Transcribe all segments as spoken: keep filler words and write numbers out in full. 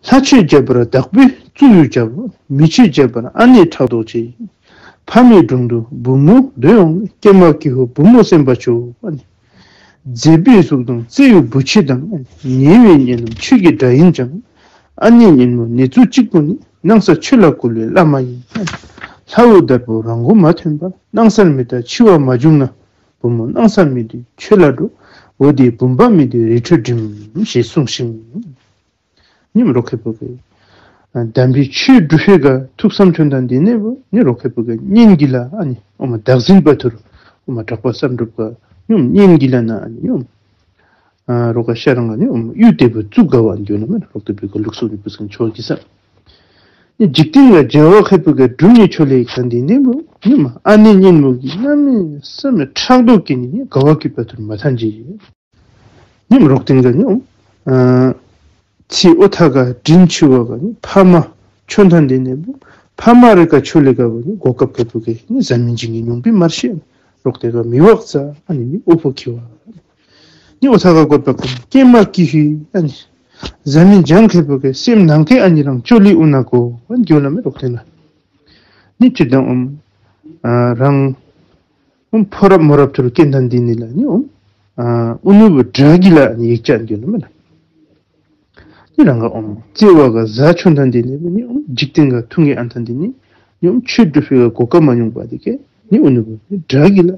ལྷ་ཆོས་རྒྱབ་པར་བདག་པོས་གཙུག་གཡུ་རྒྱབ། མི་ཆོས་རྒྱབ་པར་ཨ་ནེ་ཕྲག་དོག་ཆེ། ཕ་མའི་དྲུང་དུ་བུ་མོ་སྡོད་འོང་། ཀྱེ་མ་ཀྱི་ཧུད་བུ་མོ་སེམས་པ་སྐྱོ། ཨ་ནི་མཛེས་པའི་གཟུགས་དང་བརྩེ་བའི་བུ་ཆེ་དང་། ཉེ་བའི་གཉེན་ལམ་ཆོས་ཀྱི་དགྲ་ཡིན་ཀྱང་། ཨ་ནེ་གཉེན་མོ་ནེ་ཙོ་གཅིག་པུ་ནི། སྣང་ས་ཆོས་ལ་བསྐུལ་བའི་བླ་མ་ཡིན། ལྷ་བུ་དར་པོ་རང་མགོ་མ་ཐོན་པར། སྣང་སར་མི་ལྟ་འཆི་བ་མ་བྱུང་ན། བུ་མོ་སྣང་སར་མི་སྡོད་ཆོས་ལ་འགྲོ། འོ་དེ་བུམ་པ་མི་སྡོད་རི་ཁྲོད་འགྲིམ། ཞེས་གསུངས་ཤིང་། ཉིནམ་རོག་ཁེ་པོ་གི་དམ་པའི་ཆོས་སྒྲུབ་པའི་ག་ཐུགས་བསམ་བྱོན་དང་འདི་ནས་བུ་ཉིནམ་རོག་ཁེ་པོ་གི་གཉེན་གྱི་ལ་ཨ་ནི་འོ་མ་བདག་འཛིན་པ་ཐུར་འོ་མ་གྲགས་པ་བསམ་གྲུབ་ག་ཉིནམ་གཉེན་གྱི་ལ་ན་ཨ་ནི་ཉིནམ་རོག་ག་ཤ་རང་ག་ཉིནམ་གཡུ་དེ་བུ་བཙུགས་ག་བ་འགྱོ་ན་མེན་རོག་དེ་བུ་ག་ལུགས་སུ་ནི་བུ་སང་ཆོག་གི་ས། ཉིནམ་འཇིག་རྟེན་ག་བྱ་བ་ཁེ་པོ་གི་སྒྲུབ་ནི་ཆོ་ལེ་ག་འདི་ནས་བུ་ཉིནམ་ཨ་ནེ་གཉེན་མོ་གི་གནམ་མེད་ས་མེད་ཕྲག་དོག་གི་ནི་ག་བ་གི་པ་ཐུར་མ་ཐན་ཅི། ཉིནམ་རོག་དེན་ག་ཉིནམ་ཨ་ཚེ་འོ་ཐ་ག་དྲིན་ཆེ་བ་ག་ཉིནམ་ཕ་མ་ཆོན་ཐན་དེ་ནས་བུ་ཕ་མ་རེ་ག་ཆོ་ལེ་ག་བུ་ཉིནམ་གོ་སྐབས་ཁེ་པོ་གི་ཉིནམ་ཟ་མིན་ཇིང་གི་ཉུང་པི་མར་ཤེས་རོག་དེ་ག་མི་བག་ཚ་ཨ་ནི་ཉིནམ་འོ་ཕོ་ཁི་བ། ཉིནམ་འོ་ཐ་ག་གོ་པ་ཀུན་ཀྱེ་མ་ཀྱི་ཧི་ཨ་ནི་ཟ་མིན་ཇང་ཁེ་པོ་གི་སེམས་ནང་ཏེ་ཨ་ནི་རང་ཅོ་ལི་འུ་ན་གོ་ཨ་ནི་གྱོ་ལ་མེ་རོག་དེན་ན། ཉིནམ་ཅི་དང་འོམ་ཨ་རང་འོམ་ཕོ་རབ་མོ་རབ་ཐུར་སྐྱེན་ཐན་དེ་ནི་ལ་ཉིནམ་འོམ་ཨ་འུ་ནུ་བུ་དགྲ་གི་ལ་ཨ་ནི་ཡིག་ཆ་ཨ་ནི་གྱོ་ལ་མེ་ན། ཉིནམ་རང་ག་འོམ་བརྩེ་བ་ག་ཟ་ཆོན་ཐན་དེ་ནི་ཉིནམ་འོམ་འཇིག་རྟེན་ག་ཐུང་གི་ཨན་ཐན་དེ་ནི་ཉིནམ་འོམ་ཆོས་སྒྲུབ་པའི་ག་གོ་སྐབས་མ་ཉུང་པ་དེ་ཀེ་ཉིནམ་འུ་ནུ་བུ་དགྲ་གི་ལ།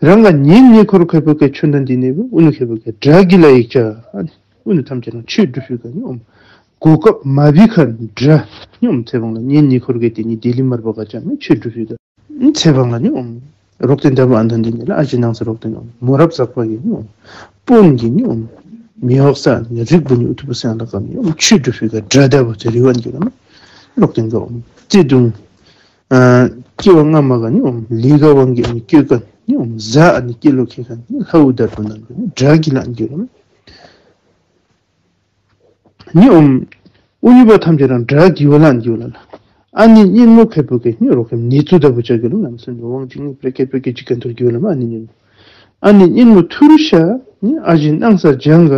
རང་ག་ཉིནམ་ཉེ་འཁོར་ཁེ་པོ་གི་ཆོན་ཐན་དེ་ནི་བུ་འུ་ནུ་ཁེ་པོ་གི་དགྲ་གི་ལ་ཡིག་ཆ་ཨ་ནི་འུ་ནུ་ཐམས་ཅད་རང་ཆོས་སྒྲུབ་པའི་ག་ཉིནམ་འོམ་གོ་སྐབས་མ་བི་ཁ་དགྲ་ཉིནམ་འོམ་ཚེ་བང་ལ་ཉིནམ་ཉེ་འཁོར་གི་དེ་ནི་དེ་ལི་མར་བ་ག་ཅ་མེ་ཆོས་སྒྲུབ་པའི་ག་ཚེ་བང་ལ་ཉིནམ་འོམ་རོག་དེན་དེ་བུ་ཨན་ཐན་དེ་ནི་ལ་ཨ་ཅེ་ནང་ས་རོག་དེན་འོམ་མོ་རབ་ཟག་པ་གི་ཉིནམ་འོམ་དཔོན་གྱི་ཉིནམ་འོམ་མི་འོག་ས་ནི་རིགས་བུ་ཉིནམ་འུ་ཐུ་བུ་སེང་ལ་ཀ་ཉིནམ་འོམ་ཆོས་སྒྲུབ་པའི་ག་དགྲ་ད་བུ་ཚེ་རི་བན་གྱོ་ལ་མེ་རོག་དེན་ག་འོམ་བརྩེ་གདུང་ཨ་སྐྱེ་བ་སྔ་མ་ག་ཉིནམ་འོམ་ལི་ག་ཝང་གི་ཨ་ནི་སྐྱོད་ཁན་ཉིནམ་འོམ་ཟ་ཨ་ནི་སྐྱེ་ལོ་ཁེ་ཁན་ཉིནམ་ལྷ་བུ་དར་པོ་ནང་གི་ཉིནམ་དགྲ་གི་ལ་ཨ་ནི་གྱོ་ལ་མེ། ཉིནམ་འོམ་འུ་ནུ་བུ་ཐམས་ཅད་རང་དགྲ་གི་བ་ལ་ཨ་ནི་གྱོ་ལ་ལ། ཨ་ནེ་གཉེན་མོ་ཁེ་པོ་གི་ཉིནམ་རོག་ཁེ་ནེ་ཙོ་ད་བུ་ཅ་གྱོ་ལ་མེ་ནམ་སེམས་ནི་ཝང་ཅིག་ནི་པྲེ་ཀེ་པྲེ་ཀེ་ཅིག་གན་ཐུར་གྱོ་ལ་མེ་ཨ་ནེ་གཉེན་མོ། ཨ་ནེ་གཉེན་མོ་ཐུར་ཤ་ཉིནམ་ཨ་ཞེ་སྣང་ས་ཇང་ག་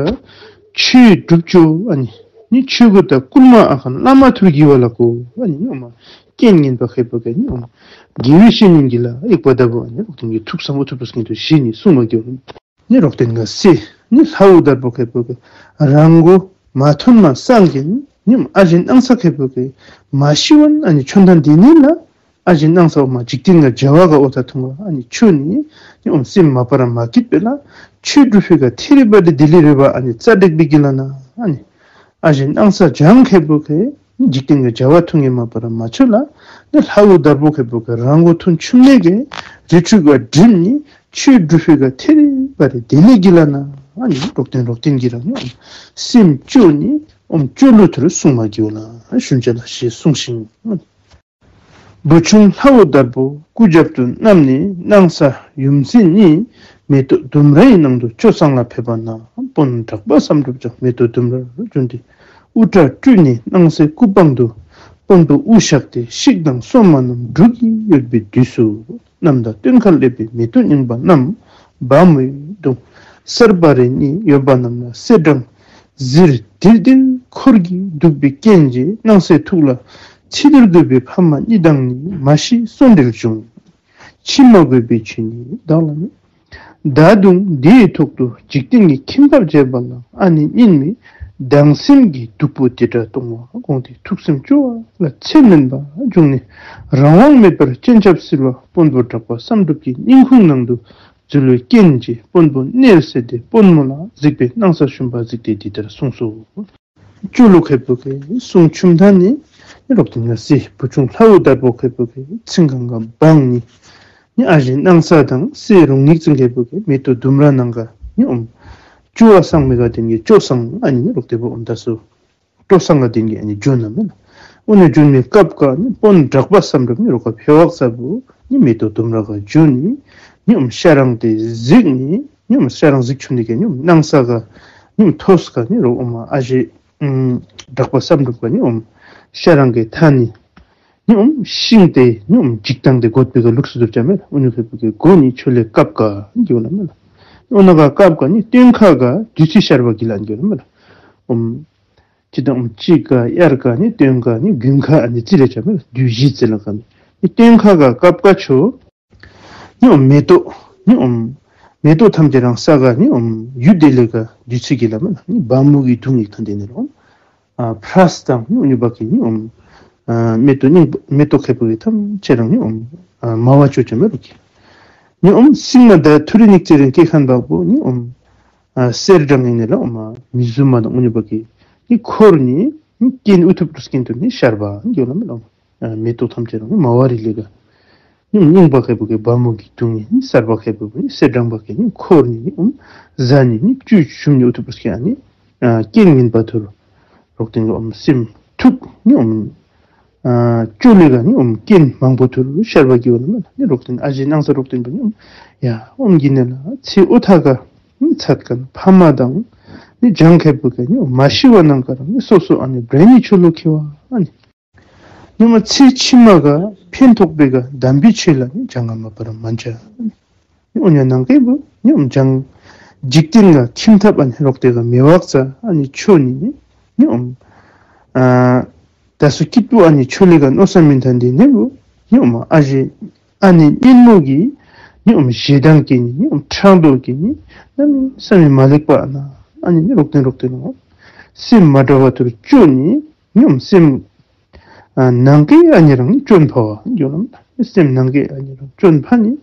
ཆོས་སྒྲུབ་ཅོ་ཨ་ནི་ཉིནམ་ཆོས་གོས་དང་བསྐུལ་མ་ཨ་ཁན་བླ་མ་ཐུར་གྱི་བ་ལ་གོ་ཨ་ནི་ཉིནམ་འོམ་རྐྱེན་ངན་པ་ཁེ་པོ་གི་ཉིནམ་འོམ་དགེ་བའི་བཤེས་གཉེན་གྱི་ལ་ཡེག་པ་ད་བུ་ཨ་ནི་རོག་དེན་གི་ཐུགས་བསམ་འུ་ཐུ་བུ་སྐྱེན་ཐུར་ཞེ་ནི་གསུང་མ་གྱོ་ལ་མེ། ཉིནམ་རོག་དེན་ག་སེ་ཉིནམ་ལྷ་བུ་དར་པོ་ཁེ་པོ་གི་རང་མགོ་མ་ཐོན་མ་སང་གི་ཉིནམ་ཨ་ཞེ་སྣང་ས་ཁེ་པོ་གི་མ་ཤི་བན་ཨ་ནི་ཆོན་ཐན་དེ་ནི་ལ་ཨ་ཞེ་སྣང་ས་འོ་མ་འཇིག་རྟེན་ག་བྱ་བ་ག་འོ་ཐ་ཐུང་བ་ཨ་ནི་ཆོ་ནི་ཉིནམ་འོམ་སེམས་མ་པ་ར་མ་སྐྱིད་པེ་ལ་ཆོས་སྒྲུབ་པའི་ག་ཐེ་རི་བ་རི་དི་ལི་རི་བ་ཨ་ནི་རྩ་དྲེག་པའི་གི་ལ་ན་ཨ་ནི་ཨ་ཞེ་སྣང་ས་ཇང་ཁེ་པོ་གི་འཇིག་རྟེན་ག་བྱ་བ་ཐུང་གི་མ་པ་ར་མ་ཆོ་ལ་ནི་ལྷ་བུ་དར་པོ་ཁེ་པོ་གི་རང་མགོ་ཐོན་ཆུམ་ནེ་གི་རི་ཁྲོད་ག་འགྲིམ་ནི་ཆོས་སྒྲུབ་པའི་ག་ཐེ་རི་བ་རི་དི་ལི་གི་ལ་ན་ཨ་ནི་རོག་དེན་རོག་དེན་གྱི་རང་ཉིནམ་སེམས་སྐྱོ་ནི་འོམ་སྐྱོ་ལུ་ཐུར་གསུང་མ་གྱོ་ལ་ཞུན་ཅ་ལ་ཞེས་གསུངས་ཤིང་། བུ་ཆུང་ལྷ་བུ་དར་པོ་སྐུ་རྒྱབ་ཏུ་བསྣམས་ནས་སྣང་ས་ཡུམ་སྲིད་གཉིས་མེ་ཏོག་ལྡུམ་རའི་ནང་དུ་སྐྱོ་སང་ལ་ཕེབས་པ་ན་དཔོན་གྲགས་པ་བསམ་གྲུབ་ཀྱང་མེ་ཏོག་ལྡུམ་རར་བྱོན་ཏེ་དབུ་སྐྲ་བཀྲུས་ནས་སྣང་སའི་སྐུ་པང་དུ་དཔོན་པོ་དབུ་བཞག་སྟེ་ཤིག་དང་སོ་མ་རྣམས་སྦྲུལ་གྱིས་གཡོགས་པའི་དུས་སུ། གནམ་དང་སྟོན་ཁ་སླེབས་པའི་མེ་ཏོག་རྙིང་པ་རྣམས་འབར་མའི་གདོང་གསར་པ་རེ་གཉིས་ཡོད་པ་རྣམས་ལ་སེར་སྦྲང་ཟིར་དིར་དིར་འཁོར་གྱིས་གདུག་པའི་རྐྱེན་གྱིས་སྣང་སའི་ཐུགས་ལ་ཚེ་འདིར་དགོས་པའི་ཕ་མ་གཉིས་དང་ནི་མ་ཤི་གསོན་འདྲེར་བྱུང་། འཆི་མ་དགོས་པའི་ཆོས་ནི་བདག་ལ་མེད། ད་དུང་འདིའི་ཐོག་ཏུ་འཇིག་རྟེན་གྱི་ཁྱིམ་ཐབ་བྱེད་པ་ལ་ཨ་ནེ་གཉེན་མོའི་སྡང་སེམས་ཀྱི་སྡུག་པོ་དེ་འདྲ་གཏོང་བ་དགོངས་ཏེ་ཐུགས་སེམས་སྐྱོ་བ་ལ་ཚད་མེད་པ་བྱུང་ནས་རང་དབང་མེད་པར་སྤྱན་ཆབ་བསིལ་བ་དཔོན་པོ་གྲགས་པ་བསམ་གྲུབ་ཀྱི་སྙིང་ཁུང་ནང་དུ་འཛུལ་བའི་རྐྱེན་གྱིས་དཔོན་པོ་མནལ་སད་དེ་དཔོན་མོ་ལ་གཟིགས་པའི་སྣང་ས་ཞུམ་པ་གཟིགས་ཏེ་འདི་ལྟར་གསུངས་སོ། སྐྱོ་ལུ་ཁེ་པོ་གི་གསུང་ཆུམ་ཐ་ནི་རོག་དེན་ག་སེ་བུ་ཆུང་ལྷ་བུ་དར་པོ་ཁེ་པོ་གི་ཚིང་ཁང་ག་བང་ནི་ནི་ཨ་ཞེ་སྣང་ས་དང་སེ་རོང་ཉིག་ཚིང་ཁེ་པོ་གི་མེ་ཏོག་ལྡུམ་ར་ནང་ག་ནི་འོམ་སྐྱོ་བ་སང་མི་ག་དེན་གི་སྐྱོ་སང་ཨ་ནི་ནི་རོག་དེ་བུ་འོམ་ད་སོ་སྐྱོ་སང་ག་དེན་གི་ཨ་ནི་བྱོན་ན་མེན་ན། འོ་ནི་བྱོན་མི་སྐབས་ག་ནི་དཔོན་གྲགས་པ་བསམ་གྲུབ་ནི་རོག་ག་ཕེ་བག་ས་བུ་ནི་མེ་ཏོག་ལྡུམ་ར་ག་བྱོན་ནི་ནི་འོམ་ཤ་རང་དེ་གཟིགས་ནི་ནི་འོམ་ཤ་རང་གཟིགས་ཆུ་ནི་གི་ནི་འོམ་སྣང་ས་ག་ནི་འོམ་ཐོས་ག་ནི་རོག་འོམ་ཨ་ཞེ་ཨུམ་གྲགས་པ་བསམ་གྲུབ་ག་ནི་འོམ་ཤ་རང་གི་ཐ་ནི་ནི་འོམ་ཤིང་དེ་ནི་འོམ་འཇིག་དང་དེ་གོད་པའི་ག་ལུགས་སུ་དུབ་ཅ་མེད་ལ། འོ་ནི་ཁེ་པོ་གི་གོ་ནི་ཆོ་ལེ་སྐབས་ག་གི་འོ་ན་མེད་ལ། འོ་ན་ག་སྐབས་ག་ནི་སྟོན་ཁ་ག་དུས་ཚོད་ཤར་བ་གི་ལ་གི་འོ་ན་མེད་ལ། འོམ་ ཅི་དང་ཅི་ཀ་དབྱར་ཀ་ནི་སྟོན་ཀ་ནི་དགུན་ཁ་ཨ་ནི་རྩི་ལས་ཆ་མེ་དུས་བཞི་རྩི་ལ་ཀ་ནི་སྟོན་ཁ་ག་སྐབས་ཀ་ཆོ། ནི་ཨོམ་མེ་ཏོག་ནི་ཨོམ་མེ་ཏོག་ཐམས་ཅད་རང་ས་ག་ནི་ཨོམ་ཡུལ་དེ་ལས་ཀ་དུས་ཚིགས་ཀྱི་ལ་མ་ནི་བ་མོ་གི་དུང་ཡིག་ཐང་དེ་ནི་རོ། ཨ་ཕྲ་སྟང་ནི་ཨོ་ནི་བ་ཀི་ནི་ཨོམ་ཨ་མེ་ཏོག་ནི་མེ་ཏོག་ཁེ་པོ་གི་ཐམས་ཅད་རང་ནི་ཨོམ་ཨ་མ་བ་ཅོ་ཅ་མེ་རུ་ཀི། ནི་ཨོམ་སིང་མ་ད་ཐུ་རི་ནིག་ཅེ་རེན་ཀེ་ཁན་བག་པོ་ནི་ཨོམ་ཨ་སེར་སྦྲང་ཡིན་ནི་ལ་ཨོམ་ཨ་མི་ཟུ་མ་དང་ཨོ་ནི་བ་ཀི་ནི་འཁོར་ནི་ནི་རྐྱེན་ཨུ་ཐུབ་ཏུ་སྐྱེན་ཏུ་ནི་ཤར་བ་ནི་ཡོད་ལ་མེ་ལ་ཨོམ། ཨ་མེ་ཏོག་ཐམས་ཅད་རང་ནི་མ་བ་རི་ལས་ཀ། ནི་རྙིང་པ་ཁེ་པོ་གི་བ་མོ་གི་དུང་ནི་ནི་གསར་པ་ཁེ་པོ་གི་ནི་སེར་སྦྲང་པ་གི་ནི་འཁོར་ནི་ནི་ཨོམ་ཟ་ནི་ནི་བཅུད་ཞུམ་ནི་ཨུ་ཐུབ་ཏུ་སྐྱེ་ནི་ཨ་རྐྱེན་ཡིན་པ་ཐུར་རོག་ཏིང་གི་ཨོམ་སེམས་ཐུག་ནི་ཨོམ་ཨ་ཅོ་ལས་ཀ་ནི་ཨོམ་རྐྱེན་མང་པོ་ཐུར་ཤར་བ་གི་ཨོ་ན་མ་ནི་རོག་ཏིང་ཨ་ཞེ་སྣང་ས་རོག་ཏིང་པ་ནི་ཨོམ་ཡ་ཨོམ་གི་ནི་ལ་ཚེ་ཨོ་ཐ་ག་ནི་ཚད་ཀ་ནི་ཕ་མ་དང་ནི་ལྗང་ཁེ་པོ་གི་ནི་ཨོམ་མ་ཤི་བ་ནང་ཀ་རང་ནི་སོ་སོ་ཨ་ནི་བྲེ་ནི་ཆོ་ལོ་ཁེ་བ་ཨ་ནི། ཉི་མ་ཚེ་ཕྱི་མ་ག་ཕན་ཐོགས་པའི་ག་དམ་པའི་ཆོས་ལ་ནི་སྦྱང་ག་མ་པར་མ་འཇའ། ཨོ་ཉ་ནང་ཀེ་བུ་ཉི་ཨོམ་སྦྱང་། འཇིག་རྟེན་ག་ཁྱིམ་ཐབ་ཨ་ནི་རོག་ཏེ་ག་མེ་བག་ཙ་ཨ་ནི་ཆོ་ནི་ཉི་ཨོམ་ཨ་ད་སུ་སྐྱིད་པོ་ཨ་ནི་ཆོ་ལེ་ག་མནོ་ས་མིན་ཐན་དེ་ནི་བུ་ཉི་ཨོམ་ཨ་ཞེ་ཨ་ནི་ཉིན་མོ་གི་ཉི་ཨོམ་ཞེ་སྡང་གི་ནི་ཉི་ཨོམ་ཕྲག་དོག་གི་ནི་གནམ་མེད་ས་མེད་མ་ལེགས་པ་ཨ་ན་ཨ་ནི་ནི་རོག་ཏེ་རོག་ཏེ་ནོ་སེམས་མ་འདྲ་བ་ཐུར་ཅོ་ནི་ཉི་ཨོམ་སེམས་ཨ་ནང་ཀེ་ཨ་ནི་རང་ནི་ཅོན་ཕ་བ་ཡོད་ལ་མ། སེམས་ནང་ཀེ་ཨ་ནི་རང་ཅོན་ཕ་ནི་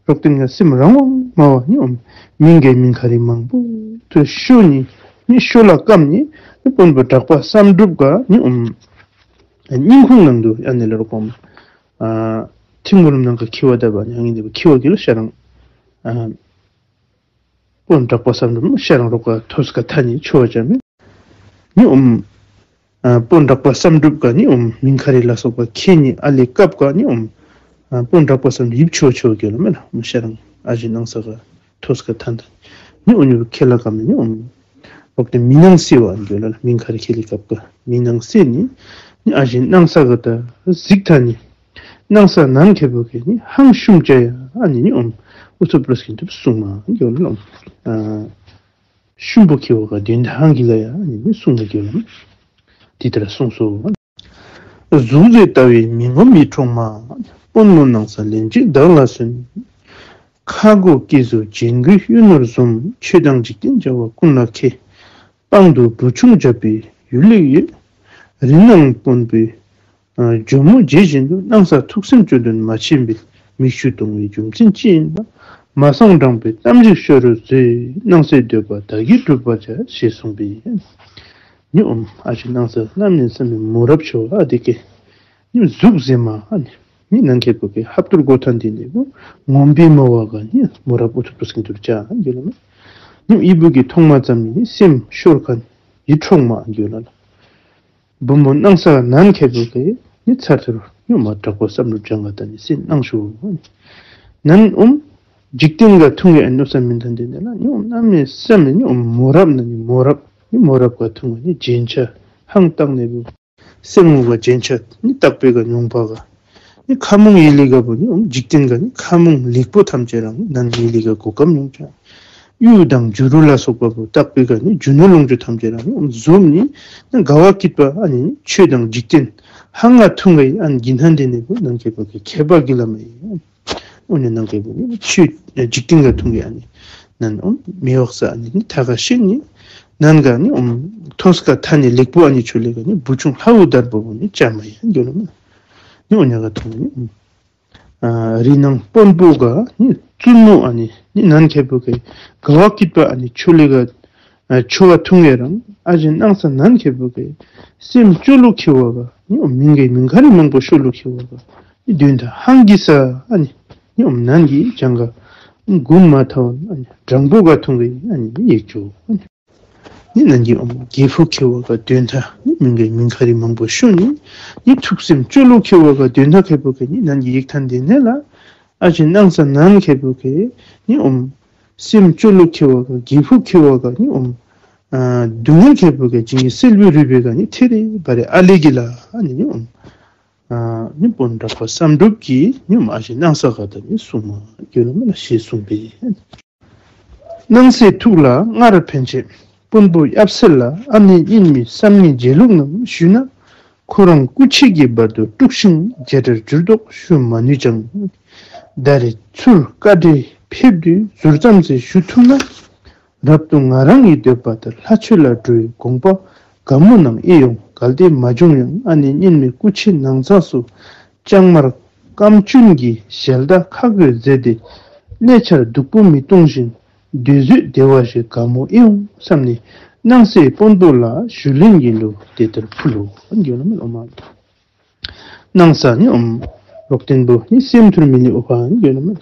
རོག་ཏེ་ནི་སེམས་རང་དབང་མ་བ་ཉི་ཨོམ་མིང་གེ་མིང་ཁ་རི་མང་པོ་ཐུར་ཤོ་ནི་ནི་ཤོ་ལ་ཀམ་ནི་ནི་དཔོན་པོ་གྲགས་པ་བསམ་གྲུབ་ག་ཉི་ཨོམ་སྙིང་ཁུང་ནང་དུ་ཨ་ནི་ལ་རོག་གོམ་ཨ་ཐིམ་གུ་ལུམ་ནང་ཀ་ཁི་བ་ད་བ་ཉང་ངི་དེ་བ་ཁི་བ་གི་ལ་ཤ་རང་ཨ་དཔོན་གྲགས་པ་བསམ་གྲུབ་ཤ་རང་རོག་ག་ཐོས་ཀ་ཐ་ནི་ཆོ་བ་ཅ་མེ། ཉི་ཨོམ་ཨ་དཔོན་གྲགས་པ་བསམ་གྲུབ་ག་ཉི་ཨོམ་མིང་ཁ་རི་ལ་སོགས་པ་ཁེ་ནི་ཨ་ལེ་སྐབས་ག་ཉི་ཨོམ་ཨ་དཔོན་གྲགས་པ་བསམ་གྲུབ་ཡིབ་ཆོ་ཆོ་གི་ལ་མེ་ལ་ཤ་རང་ཨ་ཞེ་སྣང་ས་ག་ཐོས་ཀ་ཐ་ད་ཉི་ཨོ་ཉི་ཁེ་ལ་ཀམ་ནི་ཉི་ཨོམ་རོག་ཏེ་མི་སྣང་སེ་བ་ཨ་ནི་གི་ལ་མིང་ཁ་རི་ཁེ་ལི་སྐབས་ག་མི་སྣང་སེ་ནི་ནི་ཨ་ཞེ་སྣང་ས་ག་ད་གཟིགས་ཐ་ནི། སྣང་ས་ནན་ཁེ་པོ་གི་ནི་ཧང་ཤུམ་ཅ་ཡ་ཨ་ནི་ནི་ཨོམ་ཨུ་ཚུ་པྲོས་ཀིན་ཐུབ་སུང་མ་གི་ལ་ཨོམ་ཨ་ཤུམ་པོ་ཁེ་བ་ག་དོན་ད་ཧང་གི་ལ་ཡ་ཨ་ནི་ནི་སུང་མ་གི་ལ་ཨོམ་དེ་ལྟར་སུང་སོ། གཟུགས་མཛེས་ལྟ་བའི་མི་ངོམས་ཡིད་འཕྲོག་མ། དཔོན་མོ་སྣང་ས་ལན་གཅིག་བདག་ལ་གསོན། ཁ་དགོད་སྐེ་གཟུགས་ཅན་གྱི་གཡུ་ནོར་བཟུམ། ཆོས་དང་འཇིག་རྟེན་བྱ་བ་ཀུན་ལ་མཁས། པང་དུ་བུ་ཆུང་བྱ་བའི་ཡུལ་ལེགས་ཡོད། རི་ནང་དཔོན་པོའི་ཨ་ཇོ་མོ་མཇལ་བཞིན་དུ། སྣང་ས་ཐུགས་སེམས་སྤྱོད་དོན་མ་ཆེན་པའི། མིག་ཆུ་གཏོང་བའི་རྒྱུ་མཚན་ཅི་ཡིན་པ། མ་གསང་དྲང་པོའི་གཏམ་ཞིག་ཤོད་རོགས་མཛོད། སྣང་སའི་འདོད་པ་བདག་གིས་བསྒྲུབ་པར་བྱ། ཞེས་གསུངས་པས། ཉི་ཨོམ་ཨ་ཞེ་སྣང་ས་གནམ་མེད་ས་མེད་མོ་རབ་ཆོ་ཨ་དེ་ཀེ་ཉི་གཟུགས་མཛེས་མ་ཨ་ནི་ནི་ནན་ཁེ་པོ་གི་ཧབ་ཏུར་གོ་ཐན་དེ་ནི་བུ་ངོམ་པི་མ་བ་ག་ནི་མོ་རབ་ཨུ་ཐུ་པྲོས་ཀིན་ཐུར་ཅ་ཨ་གི་ལ་མེ། ཉི་ཨི་བུ་གི་མཐོང་མ་ཙམ་ནི་སེམས་ཤོར་ཁན་ཡིད་འཕྲོག་མ་ཨ་གི་ལ་ལ། བུམོ་སྣང་ས་ནན་ཁེ་པོ་གི་ནི་ཚར་ཐུར་ཉི་མ་གྲགས་པ་བསམ་གྲུབ་སྦྱང་ག་ད་ནི་སེམས་སྣང་ཤོ། ནན་ཨོམ་འཇིག་རྟེན་ག་ཐུང་གི་ཨ་ནི་བསམ་མིན་ཐན་དེ་ནི་ལ་ཉི་ཨོམ་གནམ་མེད་ས་མེད་ཉི་ཨོམ་མོ་རབ་ན་ནི་མོ་རབ་ནི་མོ་རབ་ག་ཐུང་གི་ནི་རྒྱན་ཆ་ཧང་བཏང་ནི་བུ། སེམས་ངོ་ག་རྒྱན་ཆ་ནི་བཏགས་པའི་ག་མྱོང་བ་ག་ནི་ཁ་མོང་ཡི་ལི་ག་བུ་ཉི་ཨོམ་འཇིག་རྟེན་ག་ནི་ཁ་མོང་ལེགས་པོ་ཐམས་ཅད་རང་ནན་ཡི་ལི་ག་གོ་སྐབས་མྱོང་ཅ། གཡུ་དང་བྱུ་རུ་ལ་སོགས་པ་བུ་བཏགས་པའི་ག་ནི་རྒྱུ་ནོར་ལོངས་སྤྱོད་ཐམས་ཅད་རང་ཉི་ཨོམ་བཟུམ་ནི་ནི་དགའ་བ་སྐྱིད་པ་ཨ་ནི་ཆོས་དང་འཇིག་རྟེན་ཧང་ང་ཐུང་གི་ཨ་ནི་གི་ཐན་དེ་ནི་བུ་ནན་ཁེ་པོ་གི་ཁེ་པ་གི་ལ་མེ། ཨོ་ནི་ནན་ཁེ་པོ་ནི་ཆོས་འཇིག་རྟེན་ག་ཐུང་གི་ཨ་ནི་ནན་ཨོམ་མེ་བག་ས་ཨ་ནི་ནི་ཐ་ག་ཤིན་ནི་ནན་ག་ནི་ཨོམ་ཐོས་ཀ་ཐ་ནི་ལེགས་པོ་ཨ་ནི་ཆོ་ལེ་ག་ནི་བུ་ཆུང་ལྷ་བུ་དར་པོ་བུ་ནི་ཅ་མ་ཡ་གི་ལ་མེ། ནི་ཨོ་ཉ་ག་ཐུང་ནི་ཨོམ་ཨ་རི་ནང་དཔོན་པོ་ག་ནི་བཙུན་མོ་ཨ་ནི་ནི་ནན་ཁེ་པོ་གི་དགའ་བ་སྐྱིད་པ་ཨ་ནི་ཆོ་ལེ་ག་ཨ་ཆོ་བ་ཐུང་གི་རང་ཨ་ཞེ་སྣང་ས་ནན་ཁེ་པོ་གི་སེམས་ཅོ་ལུ་ཁེ་བ་ག་ནི་ཨོམ་མིང་གི་མིང་ཁ་རི་མང་པོ་ཤོ་ལུ་ཁེ་བ་ག་ནི་དོན་ད་ཧང་གི་ས་ཨ་ནི་ནི་ཨོམ་ནན་གི་ཅང་ག་གུན་མ་ཐ་བ་ཨ་ནི་དྲང་པོ་ག་ཐུང་གི་ཨ་ནི་ཡེག་ཅོ་ཨ་ནི། ནི་ནན་གི་ཨོམ་རྒྱལ་པོ་ཁེ་བ་ག་དོན་ད་ནི་མིང་གི་མིང་ཁ་རི་མང་པོ་ཤོ་ནི་ནི་ཐུགས་སེམས་ཅོ་ལུ་ཁེ་བ་ག་དོན་ད་ཁེ་པོ་གི་ནི་ནན་གི་ཡེག་ཐན་དེ་ནི་ལ་ཨ་ཞེ་སྣང་ས་ནན་ཁེ་པོ་གི་ནི་ཨོམ་སེམས་ཅོ་ལུ་ཁེ་བ་ག་རྒྱལ་པོ་ཁེ་བ་ག་ནི་ཨོམ་ཨ་སྡུག་བསྔལ་ཁེ་པོ་གི་ཇིང་གི་སེལ་བའི་རུས་པའི་ག་ནི་ཐེ་རེ་བ་རེ་ཨ་ལེ་གི་ལ་ཨ་ནི་ནི་ཨོམ་ཨ་ནི་དཔོན་གྲགས་པ་བསམ་གྲུབ་ཀྱིས་ནི་ཨོམ་ཨ་ཞེ་སྣང་ས་ག་ད་ནི་སུང་མ་གི་ལ་མེ་ལ་ཞེས་གསུངས་པས། སྣང་སའི་ཐུགས་ལ་སྔར་ཕན་ཆད། དཔོན་པོ་ཡབ་སྲས་ལ་ཨ་ནེ་སྙིགས་མའི་བསམ་ངན་བརྗེད་ལུགས་རྣམས་ཞུས་ན། ཁོ་རང་སྐུ་མཆེད་ཀྱི་བར་དུ་དཀྲུགས་ཤིང་རྗེས་འབྲང་འགྱུར་དོགས་ཞུ་མ་ནུས་ཀྱང་། ད་རེས་ཚུར་བཀའ་འདྲི་ཕེབས་དུས་ཟུར་ཙམ་ཞིག་ཞུ་ཐུབ་ན། རབ་ཏུ་ང་རང་གི་འདོད་པ་ལྟར་ལྷ་ཆོས་ལ་འགྲོ་བའི་དགོངས་པ་དགའ་མོ་གནང་ཨེ་ཡོང་། གལ་ཏེ་མ་བྱུང་ཡང་ཨ་ནེ་སྙིགས་མའི་སྐུ་མཆེད་ནང་ཚགས་སུ་ལྕང་དམར་སྐམ་ཅུན་གྱི་ཞལ་ཏ་ཁ་བགོས་མཛད་དེ་གནས་ཆར་སྡུག་པོ་མི་གཏོང་བཞིན་སྡོད་བཟོད་བདེ་བ་ཞིག་དགའ་མོ་ཨེ་ཡོང་བསམ་ནས་སྣང་སྲིད་དཔོན་པོ་ལ་ཞུ་ལན་གྱི་ལུགས་དེ་ལྟར་ཕུལ་ལོ། འགྱོ་ན་མེན་ཨོ་མ། སྣང་ས་ནི་ཨོམ་རོག་སྟེན་པོ་ནི་སེམས་ཐུར་མི་ལི་ཨོ་ཕ་འགྱོ་ན་མེན།